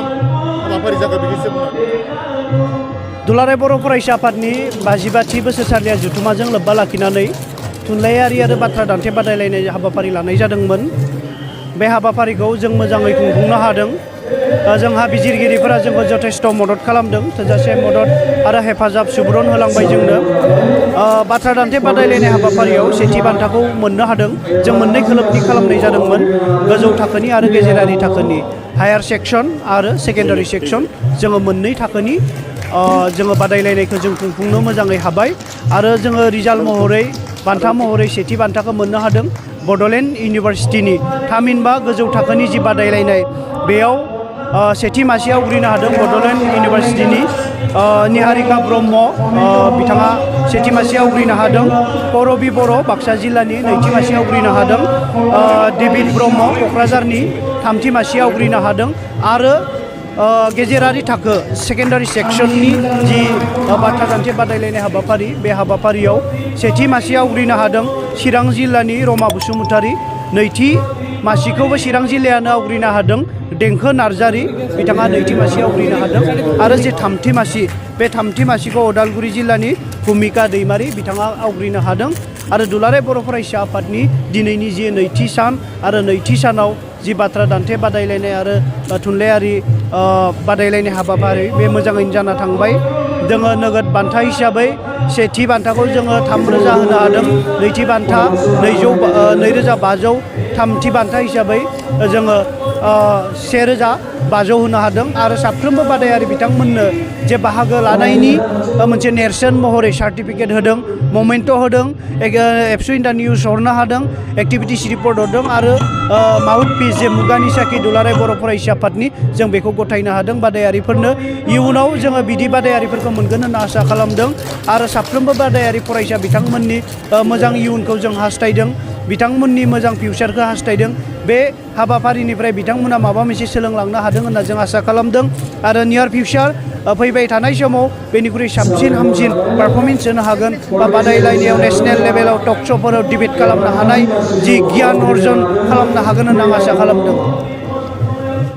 हाबाफारि जागोन बेनि एसे बुंनो दुलाराय बर' फरायसा आफादनि 52थि बोसोरसालिया जथुम्माजों लोब्बा लाखिनानै थुनलाइयारि आरो बाथ्रा दान्थे बादायलायनाय हाबाफारि लानाय जादोंमोन। बे हाबाफारिखौ जों मोजाङै खुंफुंनो हादों। जोंहा बिजिरगिरिफोरा जोंखौ जथेस्थ' मदद खालामदों, थोजासे मदद आरो हेफाजाब सुबुरुन होलांबाय जोंनो। बाथ्रा दान्थे बादायलायनाय हाबाफारियाव सेथि बान्थाखौ मोननो हादों। जों मोननै खोलोबनि खालामनाय जादोंमोन, गोजौ थाखोनि आरो गेजेरारि थाखोनि, हायार सेक्सन आरो सेकेन्डारि सेक्सन। जोङो मोननै थाखोनि जोङो बादायलायनायखौ जों खुंफुंनो मोजाङै हाबाय आरो जोङो रिजाल्ट महरै बान्था महरै सेथि बान्थाखौ मोननो हादों। बड'लेण्ड इउनिभारसिटिनि थामहिनबा गोजौ थाखोनि जि बादायलायनाय बेयाव सेथि मासियाव आवग्रिनो हादों बड'लेण्ड इउनिभारसिटिनि निहारिका ब्रह्म, बिथाङा सेथि मासियाव आवग्रिनो हादों। करबि बर' बाक्सा जिल्लानि नैथि मासियाव आवग्रिनो हादों। डेभिड ब्रह्म क'क्राझारनि थामथि मासियाव आवग्रिनो हादों आरो गेजेरारि थाखो सेकेन्डारि सेक्सननि जि बाथ्रा दान्थे बादायलायनाय हाबाफारि, बे हाबाफारियाव सेथि मासियाव आवग्रिनो हादों चिरां जिल्लानि रमा बसुमतारी। नैथि मासिखौबो चिरां जिल्लायानो आवग्रिनो हादों देंखो नार्जारी, बिथाङा नैथि मासियाव आवग्रिनो हादों आरो जे थामथि मासि, बे थामथि मासिखौ अदालगुरि जिल्लानि भुमिका दैमारी, बिथाङा आवग्रिनो हादों। आरो दुलाराय बर' फरायसा आफादनि दिनैनि जि नैथि सान आरो नैथि सानाव जि बाथ्रा दान्थे बादायलायनाय आरो थुनलाइयारि बादायलायनाय हाबाफारि, बे मोजाङैनो जाना थांबाय। जोङो नोगोद बान्था हिसाबै सेथि बान्थाखौ जोङो 3,000 होनो हादों, नैथि बान्था 2,500, थामथि बान्था हिसाबै जोङो 1,500 होनो हादों आरो साफ्रोमबो बादायारि बिथांमोननो जे बाहागो लानायनि मोनसे नेरसोन महरै सार्टिफिकेट होदों, ममेन्ट' होदों, एबसु इन दा निउस हरनो हादों, एक्टिभिटिस रिपर्ट हरदों आरो माउथ पिस जे मुगानि साखि दुलाराय बर' फरायसा आफादनि, जों बेखौ गथायनो हादों बादायारिफोरनो। इयुनाव जोङो बिदि बादायारिफोरखौ मोनगोन होनना आसा खालामदों आरो साफ्रोमबो बादायारि फरायसा बिथांमोननि मोजां इयुनखौ जों हास्थायदों, बिथांमोननि मोजां फिउचारखौ हास्थायदों। बे हाबाफारिनिफ्राय बिथांमोना माबा मोनसे सोलोंलांनो हादों होनना जों आसा खालामदों आरो नियार फिउचार फैबाय थानाय समाव बेनिख्रुइ साबसिन हामसिन पारफरमेन्स होनो हागोन बा बादायलायनायाव नेसनेल लेभेलाव टक श'फोराव डिबेट खालामनो हानाय जि गियान अर्जन खालामनो हागोन होनना आं आसा खालामदों।